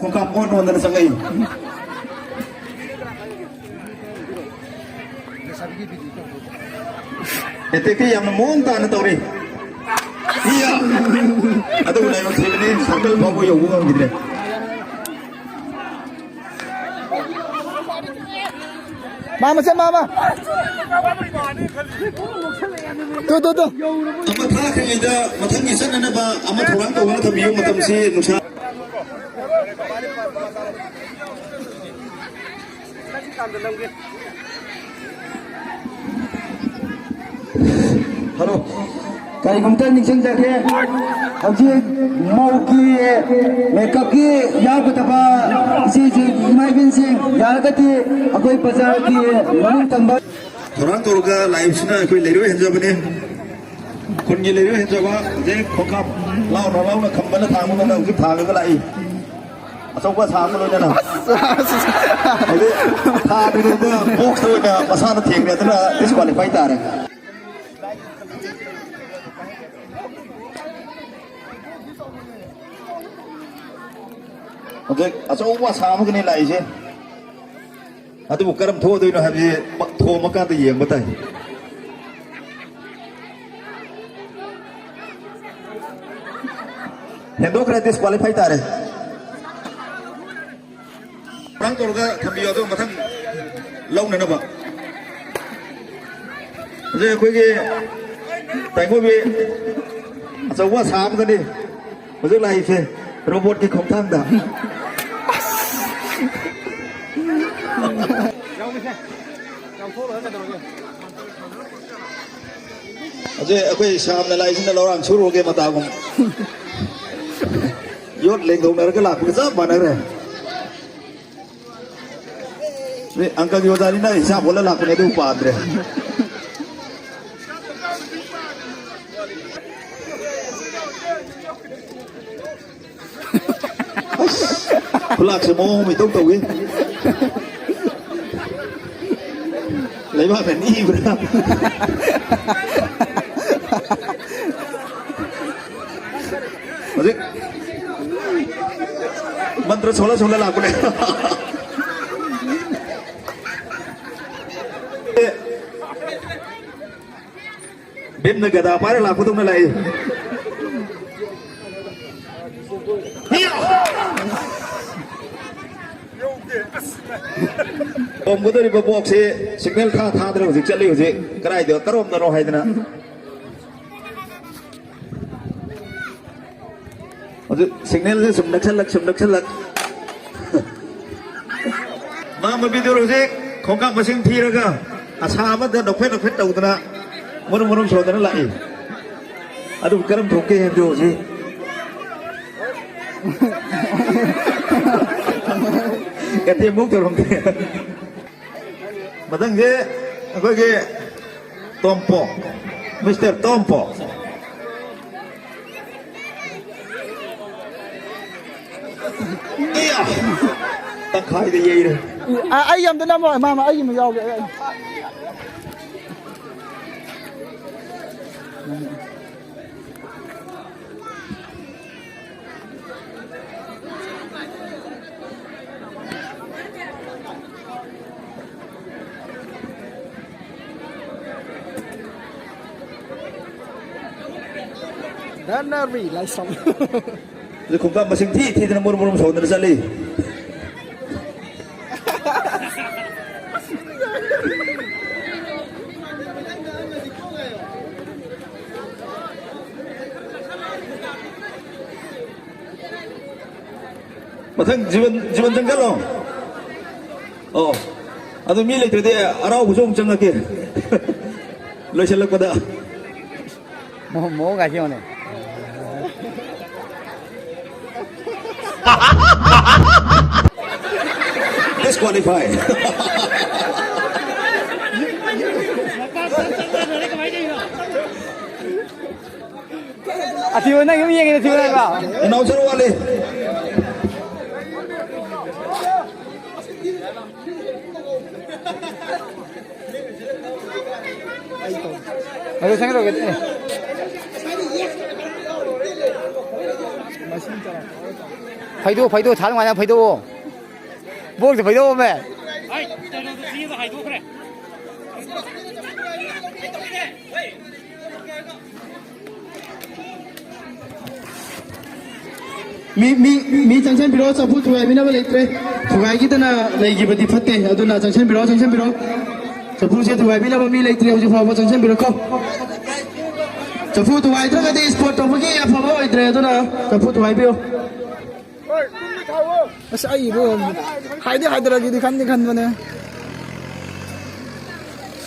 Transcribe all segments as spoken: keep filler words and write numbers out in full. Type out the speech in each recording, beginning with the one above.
ꯈꯣꯡꯀꯥꯞ ꯑꯣꯟ ꯑꯣꯟꯗꯅ ꯆꯪꯉꯛꯏ꯫ ꯑꯦꯇꯦꯛꯇꯤ ꯌꯥꯝꯅ ꯃꯑꯣꯡ ꯇꯥꯅ ꯇꯧꯔꯤ꯫ ꯏꯌꯥ! ꯑꯗꯨꯕꯨ ꯂꯥꯏꯕꯛ ꯊꯤꯕꯅꯤ, ꯁꯥꯔꯀꯜ ꯐꯥꯎꯕ ꯌꯧꯕ ꯉꯝꯈꯤꯗ꯭ꯔꯦ꯫ ꯃꯥꯃꯁꯦ, ꯃꯥꯃ꯫ ꯇꯨ, ꯇꯨ, ꯇꯨ꯫ ꯑꯃ ꯊꯥꯈ꯭ꯔꯤꯉꯩꯗ ꯃꯊꯪꯒꯤ ꯆꯠꯅꯅꯕ ꯑꯃ ꯊꯧꯔꯥꯡ ꯇꯧꯗꯨꯅ ꯊꯝꯕꯤꯌꯨ꯫ ꯃꯇꯝꯁꯤ ꯅꯨꯡꯁꯥ꯫ ꯍꯜꯂꯣ꯫ ꯀꯔꯤꯒꯨꯝꯇ ꯅꯤꯡꯁꯤꯡꯖꯒꯦ, ꯍꯧꯖꯤꯛ ꯃꯧꯒꯤ ꯃꯦꯀꯞꯀꯤ ꯌꯥꯎꯒꯗꯕ ꯏꯆꯦꯁꯤꯡ, ꯏꯃꯥ ꯏꯕꯦꯟꯁꯤꯡ, ꯌꯥꯔꯒꯗꯤ ꯑꯩꯈꯣꯏ ꯕꯖꯥꯔꯒꯤ ꯃꯅꯨꯡ ꯊꯪꯕ ꯊꯧꯔꯥꯡ ꯇꯧꯔꯒ ꯂꯥꯛꯏꯕꯁꯤꯅ ꯑꯩꯈꯣꯏ ꯂꯩꯔꯣꯏ ꯍꯦꯟꯖꯕꯅꯤ꯫ ꯈꯨꯟꯒꯤ ꯂꯩꯔꯣꯏ ꯍꯦꯟꯖꯕ ꯍꯧꯖꯤꯛ ꯈꯣꯡꯀꯥꯞ ꯂꯥꯎꯅ ꯂꯥꯎꯅ ꯈꯝꯕꯅ ꯊꯥꯡꯕꯗ ꯍꯧꯖꯤꯛ ꯊꯥꯡꯉꯒ ꯂꯥꯛꯏ꯫ ꯑꯆꯧꯕ ꯑꯁꯥ ꯑꯃ ꯂꯣꯏꯅꯅ꯫ ꯍꯧꯖꯤꯛ ꯊꯥꯗ꯭ꯔꯤꯉꯩꯗ ꯕꯣꯛꯁꯇ ꯑꯣꯏꯅ ꯃꯁꯥꯅ ꯊꯦꯡꯅꯗꯨꯅ ꯗꯤꯁꯀ꯭ꯋꯥꯂꯤꯐꯥꯏ ꯇꯥꯔꯦ꯫ ꯍꯧꯖꯤꯛ ꯑꯆꯧꯕ ꯑꯁꯥ ꯑꯃꯒꯅꯤ ꯂꯥꯛꯏꯁꯦ꯫ ꯑꯗꯨꯕꯨ ꯀꯔꯝ ꯊꯣꯛꯑꯗꯣꯏꯅꯣ ꯍꯥꯏꯕꯁꯤ ꯊꯣꯝꯃꯀꯥꯟꯗ ꯌꯦꯡꯕ ꯇꯥꯏ꯫ ꯍꯦꯟꯗꯣꯛꯈ꯭ꯔꯦ, ꯗꯤꯁꯀ꯭ꯋꯥꯂꯤꯐꯥꯏ ꯇꯥꯔꯦ꯫ ꯊꯧꯔꯥꯡ ꯇꯧꯔꯒ ꯊꯝꯕꯤꯌꯨ, ꯑꯗꯨ ꯃꯊꯪ ꯂꯧꯅꯅꯕ꯫ ꯍꯧꯖꯤꯛ ꯑꯩꯈꯣꯏꯒꯤ ꯇꯥꯏꯉꯣꯕꯤ ꯑꯆꯧꯕ ꯑꯁꯥ ꯑꯃꯒꯅꯤ ꯍꯧꯖꯤꯛ ꯂꯥꯛꯏꯁꯦ, ꯔꯣꯕꯣꯠꯀꯤ ꯈꯣꯡꯊꯥꯡꯗ꯫ ꯍꯧꯖꯤꯛ ꯑꯩꯈꯣꯏ ꯁꯥꯝꯅ ꯂꯥꯛꯏꯁꯤꯅ ꯂꯧꯔꯥꯡ ꯁꯨꯔꯨꯔꯒꯦ ꯃꯇꯥꯒꯨꯝ꯫ ꯌꯣꯠ ꯂꯦꯡꯗꯧꯅꯔꯒ ꯂꯥꯛꯄꯒ ꯆꯞ ꯃꯥꯟꯅꯈ꯭ꯔꯦ꯫ ꯁꯤ ꯑꯪꯀꯒꯤ ꯑꯣꯖꯥꯅꯤꯅ ꯍꯤꯁꯥꯞ ꯍꯣꯠꯂ ꯂꯥꯛꯄꯅꯦ, ꯑꯗꯨ ꯄꯥꯗ꯭ꯔꯦ꯫ ꯑꯁ, ꯈꯨꯂꯥꯛꯁꯦ ꯃꯑꯣꯡ ꯑꯃ ꯏꯇꯧ ꯇꯧꯏ꯫ ꯂꯩꯕꯥꯛꯅ ꯅꯤꯛꯏꯕ꯭ꯔꯥ? ꯍꯧꯖꯤꯛ ꯃꯟꯇ꯭ꯔ ꯁꯣꯜꯂ ꯁꯣꯜꯂ ꯂꯥꯛꯄꯅꯦ꯫ ꯚꯤꯝꯅ ꯒꯗꯥ ꯄꯥꯏꯔ ꯂꯥꯛꯄꯗꯧꯅ ꯂꯥꯛꯏ꯫ ꯇꯣꯡꯒꯗꯧꯔꯤꯕ ꯕꯣꯛꯁꯁꯤ ꯁꯤꯒꯅꯦꯜ ꯊꯥ ꯊꯥꯗꯅ ꯍꯧꯖꯤꯛ ꯆꯠꯂꯤ꯫ ꯍꯧꯖꯤꯛ ꯀꯗꯥꯏꯗ, ꯀꯔꯣꯝꯗꯅꯣ ꯍꯥꯏꯗꯅ꯫ ꯍꯧꯖꯤꯛ ꯁꯤꯒꯅꯦꯜꯁꯦ ꯁꯨꯝ ꯅꯛꯁꯜꯂꯛ, ꯁꯨꯝ ꯅꯛꯁꯜꯂꯛ꯫ ꯃꯥ ꯃꯄꯤꯗꯨ ꯍꯧꯖꯤꯛ ꯈꯣꯡꯀꯥꯞ ꯃꯁꯤꯡ ꯊꯤꯔꯒ ꯑꯁꯥ ꯑꯃꯗ ꯅꯣꯛꯐꯦꯠ ꯅꯣꯛꯐꯦꯠ ꯇꯧꯗꯅ ꯃꯔꯨꯝ ꯃꯔꯨꯝ ꯁꯣꯟꯗꯅ ꯂꯥꯛꯏ꯫ ꯑꯗꯨ ꯀꯔꯝ ꯊꯣꯛꯀꯦ ꯍꯥꯏꯕꯗꯨ ꯍꯧꯖꯤꯛ ꯑꯦꯇꯦꯝ ꯃꯨꯛ ꯇꯧꯔꯝꯒꯦ꯫ ꯃꯊꯪꯁꯦ ꯑꯩꯈꯣꯏꯒꯤ ꯇꯣꯝꯄꯣ, ꯃꯤꯁꯇꯔ ꯇꯣꯝꯄꯣ꯫ ꯏꯌꯥ! ꯇꯪꯈꯥꯏꯗ ꯌꯩꯔꯦ꯫ ꯑ-, ꯑꯩ ꯑꯝꯇ ꯅꯝꯃꯣ, ꯃꯥꯃ, ꯑꯩꯒꯤ ꯑꯃ ꯌꯥꯎꯒꯦ꯫ ꯑꯩ, ꯑꯩ꯫ ꯙꯅꯕꯤ ꯂꯥꯏꯁ꯭ꯔꯝ꯫ ꯑꯗꯨ ꯈꯣꯡꯀꯥꯞ ꯃꯁꯤꯡ ꯊꯤ ꯊꯤꯗꯅ ꯃꯨꯔꯨꯝ ꯃꯨꯔꯨꯝ ꯁꯧꯗꯅ ꯆꯠꯂꯤ꯫ ꯃꯊꯪ ꯖꯤꯕꯟ, ꯖꯤꯕꯟ ꯆꯪꯁꯜꯂꯣ꯫ ꯑꯣ, ꯑꯗꯨ ꯃꯤ ꯂꯩꯇ꯭ꯔꯗꯤ ꯑꯔꯥꯎꯕꯁꯨ ꯑꯃꯨꯛ ꯆꯪꯉꯛꯀꯦ꯫ ꯂꯣꯏꯁꯤꯜꯂꯛꯄꯗ꯫ ꯃꯑꯣꯡ, ꯃꯑꯣꯡꯒꯥꯁꯤ ꯌꯦꯡꯉꯨꯅꯦ꯫ Disqualify. ꯑꯊꯤꯕ ꯅꯪ ꯑꯗꯨꯝ ꯌꯦꯡꯉꯦ, ꯑꯊꯤꯕ ꯅꯪꯀꯣ꯫ Announcer ꯋꯥꯠꯂꯤ꯫ ꯑꯗꯨ ꯁꯪꯒꯗꯧꯒꯦ꯫ ꯑꯦ꯫ ꯐꯩꯗꯣꯛꯑꯣ, ꯐꯩꯗꯣꯛꯑꯣ, ꯁꯥ ꯅꯨꯡꯉꯥꯏꯅ ꯐꯩꯗꯣꯛꯑꯣ꯫ ꯕꯣꯛꯁꯇ ꯐꯩꯗꯣꯛꯑꯣꯃꯦ꯫ ꯑꯩ ꯀꯩꯅꯣꯗꯣ ꯆꯦꯗꯣ ꯍꯥꯏꯗꯣꯛꯈ꯭ꯔꯦ꯫ ꯃꯤ, ꯃꯤ, ꯃꯤ ꯆꯪꯁꯟꯕꯤꯔꯣ, ꯆꯐꯨ ꯊꯨꯒꯥꯏꯕꯤꯅꯕ ꯂꯩꯇ꯭ꯔꯦ꯫ ꯊꯨꯒꯥꯏꯈꯤꯗꯅ ꯂꯩꯈꯤꯕꯗꯤ ꯐꯠꯇꯦ, ꯑꯗꯨꯅ ꯆꯪꯁꯟꯕꯤꯔꯣ, ꯆꯪꯁꯟꯕꯤꯔꯣ꯫ ꯆꯐꯨꯁꯦ ꯊꯨꯒꯥꯏꯕꯤꯅꯕ ꯃꯤ ꯂꯩꯇ꯭ꯔꯦ ꯍꯧꯖꯤꯛ ꯐꯥꯎꯕ, ꯆꯪꯁꯟꯕꯤꯔꯣꯀꯣ꯫ ꯆꯐꯨ ꯊꯨꯒꯥꯏꯗ꯭ꯔꯒꯗꯤ ꯁ꯭ꯄꯣꯔꯠ ꯇꯧꯕꯒꯤ ꯑꯐꯕ ꯑꯣꯏꯗ꯭ꯔꯦ, ꯑꯗꯨꯅ ꯆꯐꯨ ꯊꯨꯒꯥꯏꯕꯤꯌꯨ꯫ ꯑꯁ, ꯑꯩꯕꯨ ꯍꯥꯏꯗꯤ ꯍꯥꯏꯗꯔꯒꯦꯗꯤ ꯈꯟꯗꯤ ꯈꯟꯕꯅꯦ꯫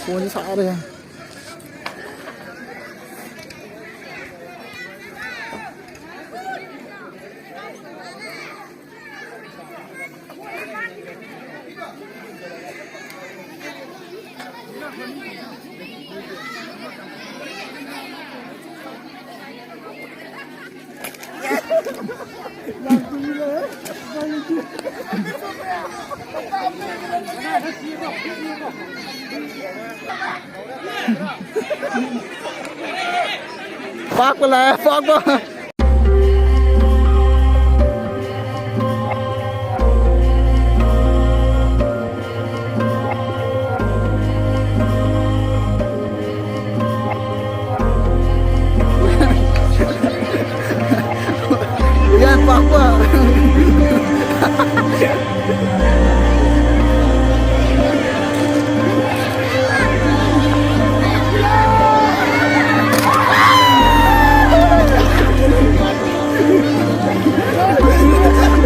ꯐꯣꯟꯁꯦ ꯁꯥꯔꯦ꯫ ꯄꯥꯛꯄ ꯂꯥꯛꯑꯦ, ꯄꯥꯛꯄ꯫